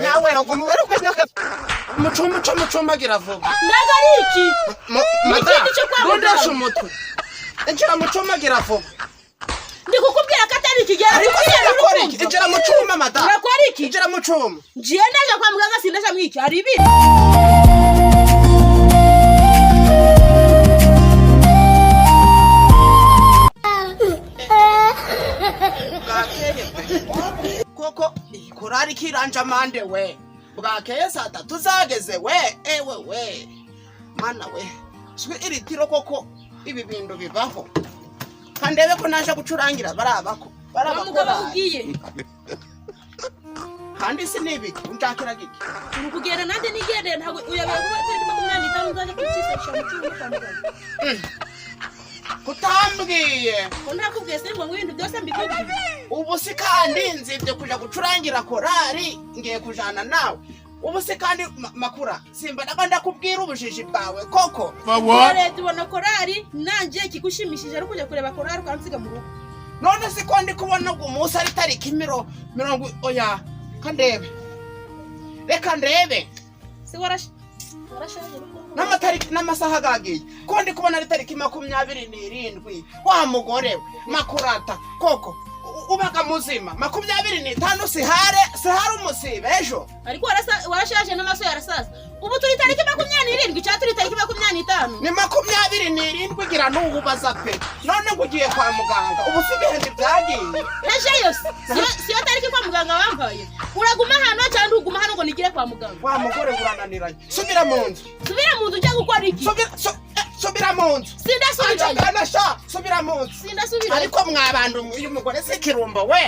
Nawe mucuma uca mucumagira vuba. Ntabwo ari iki. Mada, Ikindi cyo kwa rundesha muganga. umutwe, injira mucumagira vuba. Ndi kukubwira ko atari ikigera. Ariko se ndakora iki? Injira mu cuma, mada. Urakora iki? Injira mu cuma. Ngiye ndaje kwa muganga, sindaje mwiki, hari ibindi. Bwakeye pe. Koko iyi korari kiranje amande we. Bwakeye, saa 3 zageze we. Ewe we, mana we, swi iri tiro koko, ibi bintu bibaho. Kandebe ko naje gucurangira barabako. Wa mugabo. Barabakorari. Ugiye? Kandi si nibiki unshakira giki? Uri kugenda nanjye nigendeye. Ntabwo uyobewe kuba tariki 25 nzajya kwicisha mu cyuma kwa muganga? Kutambwiye? Ko ntakubwiye se ngo ibintu byose mbikubwiye? Ubu si kandi nzibye kuja gucurangira korari, ngiye kujana nawe. Ubu si kandi makura simba ndakubwira ubujiji bwawe koko. Leta ubona korari nanjye ikigushimishije ari ukujya kureba korari ukansiga mu rugo. None si ko ndi kubona ubwo umunsi ari tariki mirongo, oya, kandebe, reka ndebe. Se warashaje? N'amatariki n'amasaha gagiye, ko ndi kubona ari tariki 27, wa mugore we makurata koko, ubaga muzima. 25 sihare, sihare umusibe ejo. Ariko warashaje n'amaso yarasaza. Ubu turi tariki 27 cyangwa turi tariki 25? Ni 27. Gira n'uwubaza pe. None ngo ugiye kwa muganga, ubu si ibihe ntibyagiye? Ejo yose siyo tariki kwa muganga wambaye. Uraguma hano cyangwa uguma hano ngo nigire kwa muganga? Wa mugore, urananiranye, subira mu nzu. Subira mu nzu ujya gukora iki? Subira mu nzu. Sindasubirayo. Anjagana sha, subira mu nzu. Sindasubirayo. Ariko mwabantu, uyu mugore si kirumbo we.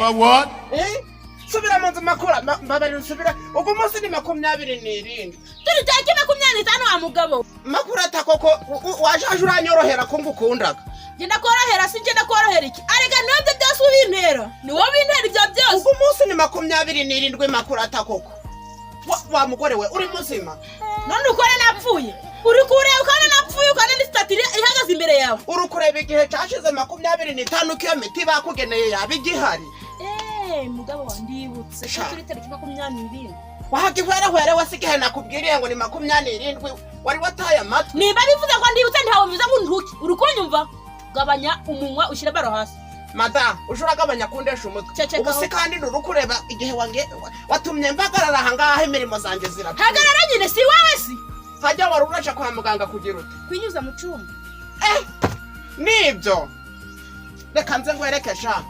Eh? Subira mu nzu makura, mbabarira, usubira. Ubwo umunsi ni 27. Turi tariki 25, wa mugabo. Makurata koko, wajaje uranyorohera ko ngukundaga. Genda korohera si ngenda korohera iki? Arega nibyo byose ubintera, ni wowe ubintera ibyo byose. Ubwo umunsi ni 27, makurata koko. Wa mugore we, uri muzima? None ukore napfuye? Uri kureba ukabona napfuye, ukabona n'isitati ihagaze imbere yawe. Uri kureba igihe cyashize 25, ko iyo miti bakugeneye yaba igihari? Eee, mugabo wa, ndibutse ko Sha. turi tariki 27. Wahagihwerehwere we, si igihe nakubwiriye ngo ni 27 wari wataye amatwi. Nimba bivuze ngo ndibutse, ntawe bivuze ngo ntuke. Uri kunyumva? Gabanya umunwa, ushyire baro hasi. Mada, uje uragabanya kundesha umutwe. Ceceka Ubu si aho. kandi nturi kureba igihe watumye mbagarara aha ngaha, imirimo zanjye zirapfa. Hagarara nyine, si wowe si. Hajya wari uraje kwa muganga kugira ute? Kwinyuza mu cyuma. Eh, nibyo, reka nze ngwereke sha.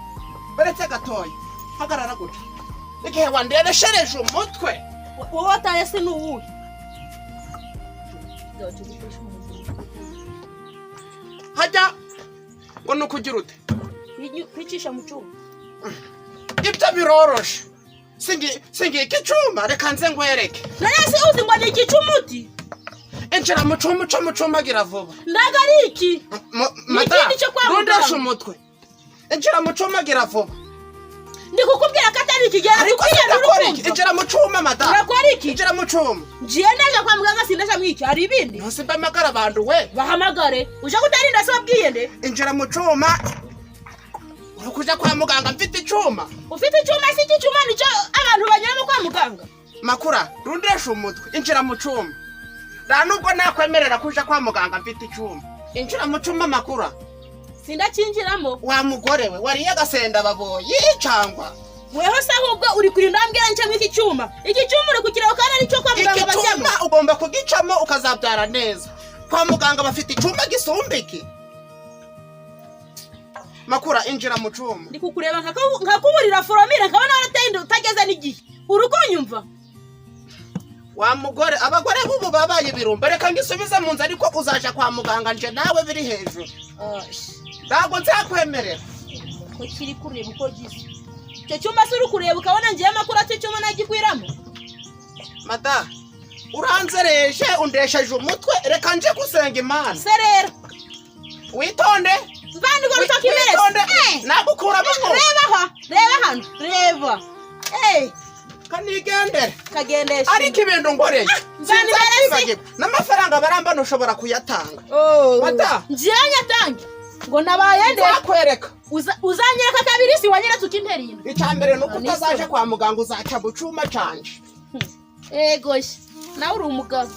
Uretse gatoya, hagarara gutya igihe wandereshereje umutwe. Wowe wataye se ni uwuhe? Hajya ngo ni ukugira ute? Kwicisha mu cyuma. Ibyo biroroshe. Singika icuma, reka nze ngwereke. None se uzi ngo ni igicumuti? Injira mu cuma, uca mucumagira vuba. Ntabwo ari iki. Mada, Ikindi cyo kwa muganga. rundesha umutwe, injira mu cumagira vuba. Ndi kukubwira ko atari ikigera. Ariko se ndakora iki? Injira mu cuma, mada. Urakora iki? Injira mu cuma. Ngiye ndaje kwa muganga, sindaje mwiki, hari ibindi. Ntusimba amagara abantu we. Bahamagare uje kutarinda se wabwiye nde? Injira mu cuma. Uri kuja kwa muganga mfite icuma? Ufite icyuma si iki cyuma nicyo abantu banyuramo kwa muganga. Makura, rundesha umutwe, injira mu cuma. Nta nubwo nakwemerera kuja kwa muganga mfite icuma. Injira mu cuma, makura. Sindakinjiramo. Wa mugore we, wariye agasenda baboyi cangwa? Weho se ahubwo uri kurinda wambwira nce mw'iki cyuma? Iki cyuma uri kukireba kandi ari cyo kwa muganga Iki bajyamo? cuma ugomba kugicamo ukazabyara neza. Kwa muganga bafite icuma gisumba iki? Makura, injira mu cuma. Ndi kukureba nkakuburira foromire, nkabona warateye inda utageze n'igihe. Uri kunyumva? Wa mugore, abagore b'ubu babaye ibirumbo. Reka ngisubize mu nzu, ariko uzaja kwa muganga nje nawe biri hejuru. Ntabwo nzakwemerera. Ko kiri kureba uko gisa icyo cyuma se? Uri kureba ukabona ngiye amakuru ati icyuma nagikwiramo? Mada, uranzereje, undesheje umutwe. Reka nje gusenga Imana. Se rero. Witonde. Mvana urwo rutoki imbere. Witonde. Eh, Nagukuramo umwuka. Reba aha, reba hano, reba. Eh, Kanigendere. Kagendesha. Ariko ibintu ngoreye Mvana imbere si. sinzabyibagirwa, n'amafaranga barambana ushobora kuyatanga. Oh. Mata. Ngiye nyatange. Ngo nabaye nde? Nzakwereka. Uzanyereka kabiri si wanyeretse ukintera inda. Icya mbere ni uko Ah, ni utazaje isoni. kwa muganga, uzaca mu cuma canje. Ego she, nawe uri umugabo.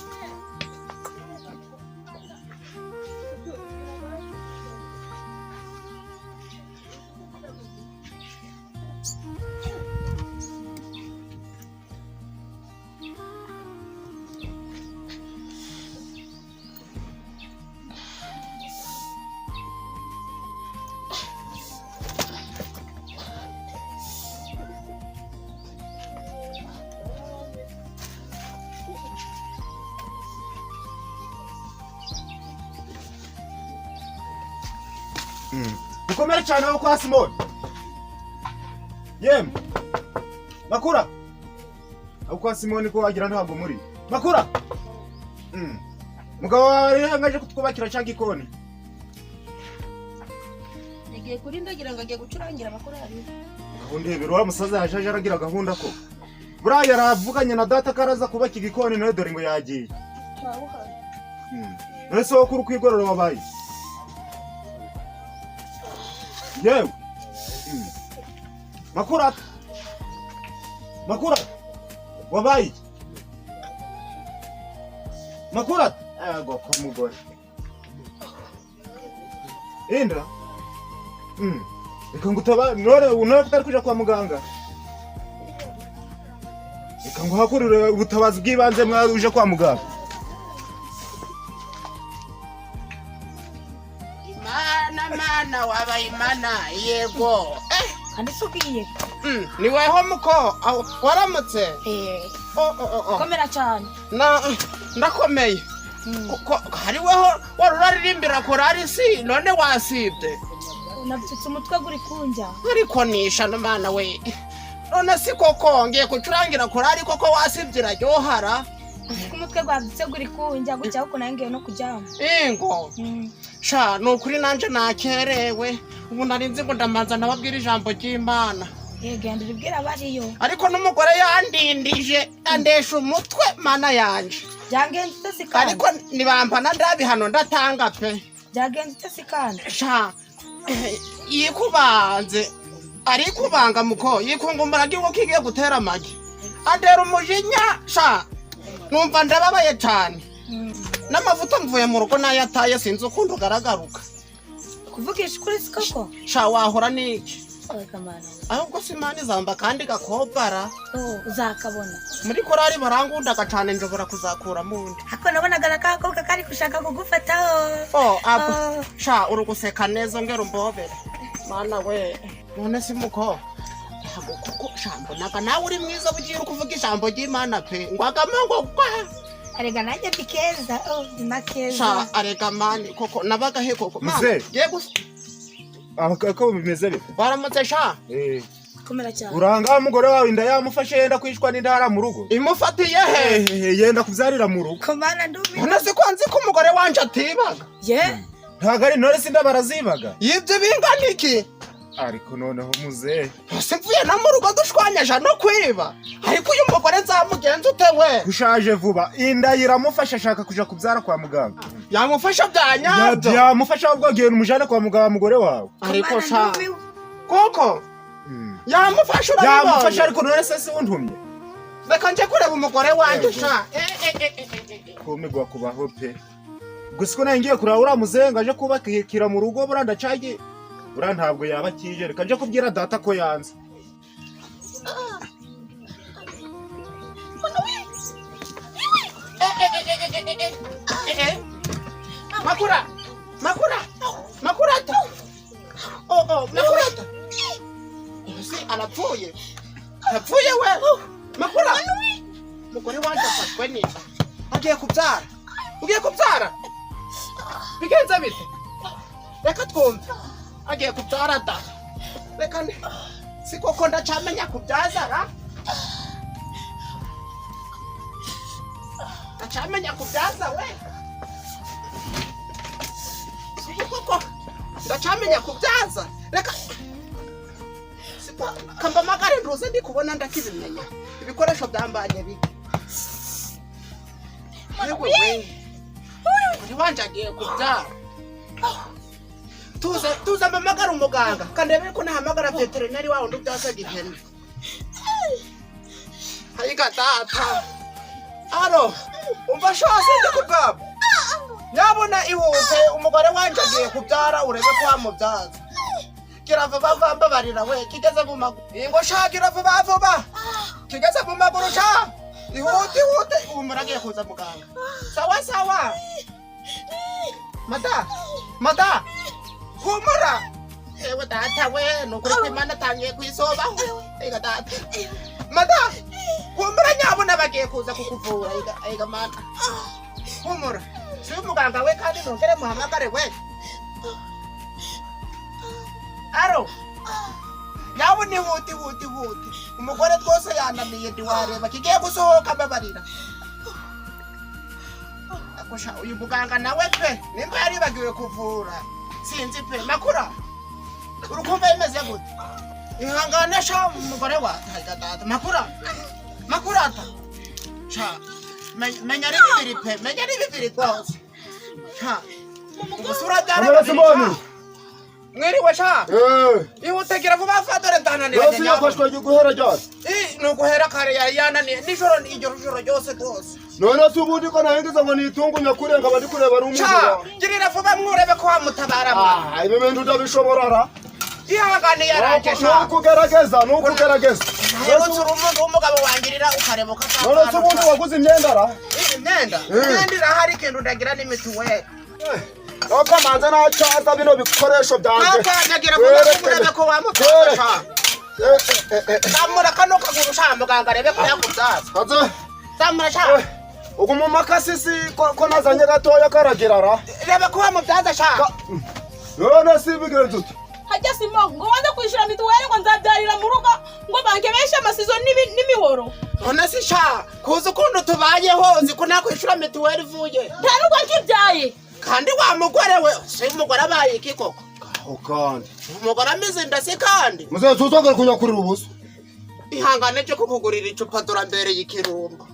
Mukomere cyane aho kwa Simoni. Yemwe makura, aho kwa Simoni ko wagira ntabwo muri makura. Mugabo wawe rero ngaje kutwubakira cya gikoni. Yagiye kuri ndagira ngo agiye gucurangira amakorali. Gahunda ibiro wa musaza yaje aragira gahunda ko buriya yaravuganye na data ko araza kubaka igikoni, nawe dore ngo yagiye. None se wowe kuri kwigorora wabaye yewe. Makura, makura, wabaye iki? Makura, ego ko mugore inda. Reka ngutaba none none kutari kuja kwa muganga, reka nguhakurire ubutabazi bw'ibanze mwa uje kwa muganga. Mana, mana, wabaye imana yego. Kandi se ugiye? Ni weho muko aho waramutse? Eh. Oh, oh, oh, oh. Komera cyane. Na ndakomeye. Hari weho wari uraririmbira korari si none wasibye? Nabyutse umutwe guri kunjya. Ariko nisha no mana we, none si koko ngiye kucurangira korari koko wasibye iraryohara. Ko umutwe gwabyutse guri kunjya gutya, ahubwo nawe ngiye no kuryama. Ingo. Sha, ni ukuri nanje nakerewe, ubu nari nzi ngo ndamanza nababwira ijambo ry'Imana. Yego, genda uribwira abariyo. Ariko n'umugore yandindije andesha umutwe, mana yanje. Byagenze ute si kandi? Ariko nibampana ndabihano ndatanga pe. Byagenze ute si kandi? Sha, yikubanze arikubanga muko yikungumbura ko kigiye gutera amagi, antera umujinya sha, numva ndababaye cyane. N'amavuta mvuye mu rugo nayataye, sinzi ukundi ugaragaruka. Kuvugisha ukuri si koko? Sha, wahora n'iki? Oya mana. Ahubwo si imana izamba kandi gakobara. Oh, uzakabona. Muri korari barangundaga cyane, nshobora kuzakuramo undi. Ariko nabonaga na kakobwa kari gushaka kugufataho. Oh, abo. Oh. Sha, uri guseka neza, ngera umbobere, mana we. None si muko ntabwo kuko sha mbonaga nawe uri mwiza, bugiye uri kuvuga ijambo ry'Imana pe, ngwagamo ngo kwa. Arega nanjye ndi keza, oh, ndi na keza. Sha, arega mani koko nabaga he koko Mana, Mzee. ngiye gusa. Aho ko bimeze bite? Waramutse sha. Eh. Komera cyane. Uranga umugore wawe inda yamufashe, yenda kwishwa n'indara mu rugo. Imufatiye he? Eh, yenda kubyarira mu rugo. Komana, ndumiwe. None si ko nzi ko umugore wanje atibaga? Ye. Ntabwo ari none sinda barazibaga. Yibye bingana iki? Ariko noneho muzehe. Ese mvuye no mu rugo dushwanyaje no kwiba, ariko uyu mugore nzamugenza ute we? Ushaje vuba, inda iramufasha, ashaka kuja kubyara kwa muganga. Yamufasha bya nyabyo? Yamufasha, ahubwo genda umujane kwa muganga mugore wawe. Ariko Komana, sha ndumiwe. koko yamufasha? Yamufasha. Urabibonye? Ariko none se si untumye? Reka nje kureba umugore wanjye. Yego. Sha. Eh, eh, eh, eh, eh, eh. Kumirwa kubaho pe. Gusa ko ngiye kureba uriya muzehe ngo aje kubakira mu rugo, buriya ndacagi buriya ntabwo yaba akije. Reka nje kubwira data ko yanze. Eh, eh, eh, eh, eh, eh, eh, eh. Makura, makura, makurata. Oh, oh, makurata. Si arapfuye, arapfuye we. Makura, umugore wanjye afashwe neza, agiye kubyara. Ugiye kubyara, bigenze bite? Reka twumve, agiye kubyara da. Reka si koko ndacamenya kubyaza ra, ndacamenya kubyaza we. Si koko ndacamenya kubyaza. Reka kambamagare ntuze, ndi kubona ndakibimenya, ibikoresho byambanye bike. Yewe we, uri wanje agiye kubyara. Tuza tuza mpamagara umuganga kandebe ko nahamagara veterineri wawe wundi ubyazaga ihene. Ayiga data. Aro, umva shose ndi kubwabo. Nyabona ihute umugore wanje agiye kubyara urebe ko wamubyaza. Gira vuba vuba mbabarira we kigeze mu maguru. Ingo sha gira vuba vuba. Kigeze mu maguru sha. Ihute ihute ubu muragiye kuza muganga. Sawa sawa. Mada, mada. Humura. Ewe data we nukuri ko Imana atangiye kwisobaho. Ega data. Mada, humura nyabona bagiye kuza kukuvura. Ega ega mana. Humura. Si umuganga we kandi nongere muhamagare we. Aro. Nyabona ihute ihute ihute. Umugore rwose yananiye ntiwareba kigiye gusohoka mbabarira. Akosha uyu muganga nawe pe nimba yaribagiwe kuvura sinzi pe makura urukumva bimeze gute ihangane sha umugore wa Taiga data makura makurata sha menya ari bibiri pe menya ari bibiri rwose sha ubusura Kamera Simoni. Mwiriwe sha. Eh, Ihute vuba vuba dore ndananiranye. yose yafashwe guhera ryose. Eh, ni uguhera kare yari yananiye nijoro iryo joro ryose rwose. None se ubundi ko nahingiza ngo nitungu nyakure nkaba ndi kureba ari Sha umujura. girira vuba mwurebe ko wamutabara mwa. Ah, ibi bintu ndabishobora ra. Ihangane yaranje sha. Nukugerageza, nukugerageza. Aherutse urumuntu w'umugabo wangirira ukareba uko None se ubundi waguze imyenda ra? Imyenda Eh. imyenda irahari ikintu ndagira n'imituweli. Nuko manze nacaza bino bikoresho byanjye. Ntakanyagira vuba urebe ko wamutabara sha. Eh, eh, eh, eh. Zamura kano kaguru sha muganga arebe ko yakubyaza. Kaze. Zamura sha. Eh, ugu mu makasisi ko nazanye gatoya karagira ra. Reba ko wamubyaza sha. None se bigenze ute? Hajya simo ngo wanze kwishyura mituweli ngo nzabyarira mu rugo ngo bankebeshe amasizo n'imihoro. None se sha kuzi ukuntu tubayeho uzi ko nakwishura mituweli ivuye. Nta nubwo nkibyaye. Kandi wa mugore we si umugore abaye iki koko? Aho kandi. Umugore ameze inda si kandi. Muzehe tuzongera kunyakurira ubusa. Ihangane cyo kukugurira icupa dore mbereye ikirumbo.